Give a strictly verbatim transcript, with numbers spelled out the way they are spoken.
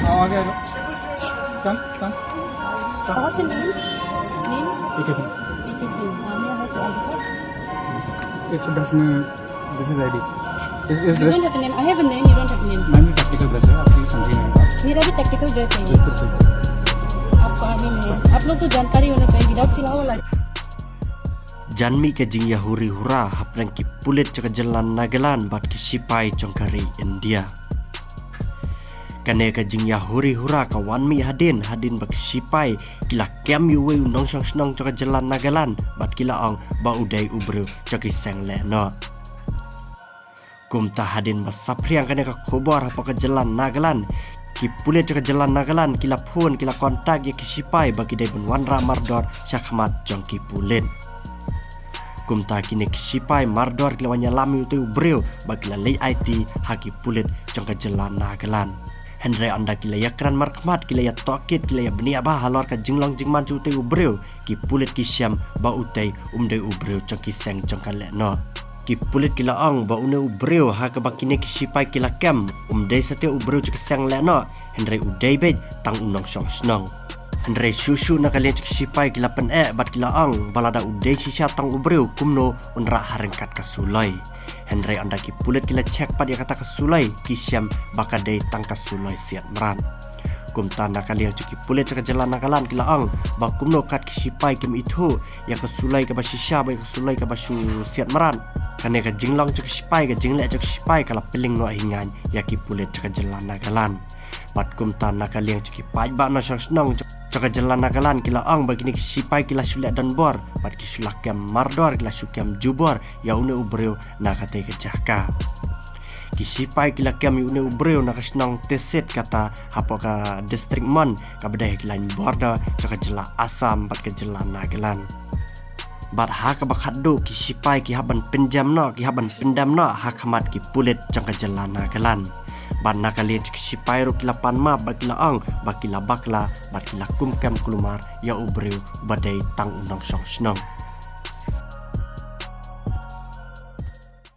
आओ, आगे आ जाओ। Come, come. Come. What's your name? Name? पीके सिंह। पीके सिंह। हाँ, मैं हूँ। इस ड्रेस में, this is ID। इस, इस You ड्रेस don't have a name. I have a name. You don't have a name. मैम, ये टैक्टिकल ड्रेस है, आप प्लीज समझिए मेरी बात। मेरा भी टैक्टिकल ड्रेस है। बिल्कुल, बिल्कुल। आपको आर्मी में, आप लोग को जानकारी होना चाहिए। विदाउट सिलावा वाला Jan mih ka jingïahuri hura hapdeng ki pulit jong ka jylla Nagaland bad ki sipai jong ka ri India. Kane ka jingïahuri hura ka wan mih hadien, hadien ba ki sipai ki la kem ïa uwei u nongshong shnong jong ka jylla Nagaland bad ki la ong ba u dei u briew jong ki seng lehnoh. Kumta hadien ba saphriang kane ka khubor hapoh ka jylla Nagaland, ki pulit jong ka jylla Nagaland ki la phone, ki la contact ïa ki sipai ba ki dei ban wanrah mardor sha khmat jong ki pulit. Kumta kine ki sipai mardor ki la wan ïalam ïa utei u briew bad ki la leit aiti ha ki pulit jong ka jylla Nagaland. Hynrei ynda ki la ïakren markhmat, ki la ïatohkit, ki la ïabniah bha halor ka jinglong jingman jong utei u briew, ki pulit ki shem ba utei um dei u briew jong ki seng jong ka lehnoh. Ki pulit ki la ong ba une u briew ha kaba kine ki sipai ki la kem um dei satia u briew jong ki seng lehnoh, hynrei u dei beit tang u nongshong shnong. Hynrei shuh shuh na ka liang jong ki sipai ki la pyneh bad ki la ong ba lada u dei shisha tang u briew, kumno un rah ha ryngkat ka suloi. Hynrei ynda ki pulit ki la check pat ïa kata ka suloi, ki shem ba ka dei tang ka suloi siat mrad. Kumta na ka liang jong ki pulit jong ka jylla Nagaland ki la ong ba kumno kat ki sipai kim ithuh ïa ka suloi kaba shisha bad ïa ka suloi kaba shu siat mrad. Kane ka jinglong jong ki sipai, ka jingleh jong ki sipai ka la pynlong noh hi ngaiñ ïa ki pulit jong ka jylla Nagaland. Bad kumta na ka liang jong ki paidbah nongshong shnong jong ka jylla Nagaland ki la ong ba kine ki sipai ki la shu leh donbor bad ki shu la kem mardor, ki la shu kem jubor ïa une u briew na katei ka jaka. Ki sipai ki la kem ïa une u briew na ka shnong Tehsit, kata hapoh ka district Mon kaba dei ha ki lain border jong ka jylla Assam bad ka jylla Nagaland. Bad ha kaba khatduh ki sipai ki hap ban pynjem noh, ki hap ban pyndem noh ha khmat ki pulit jong ka jylla Nagaland. Bad na ka liang jong ki sipai ruh ki la pan map bad ki la ong ba ki la bakla bad ki la kum kem kulmar ïa u briew uba dei tang u nongshong shnong.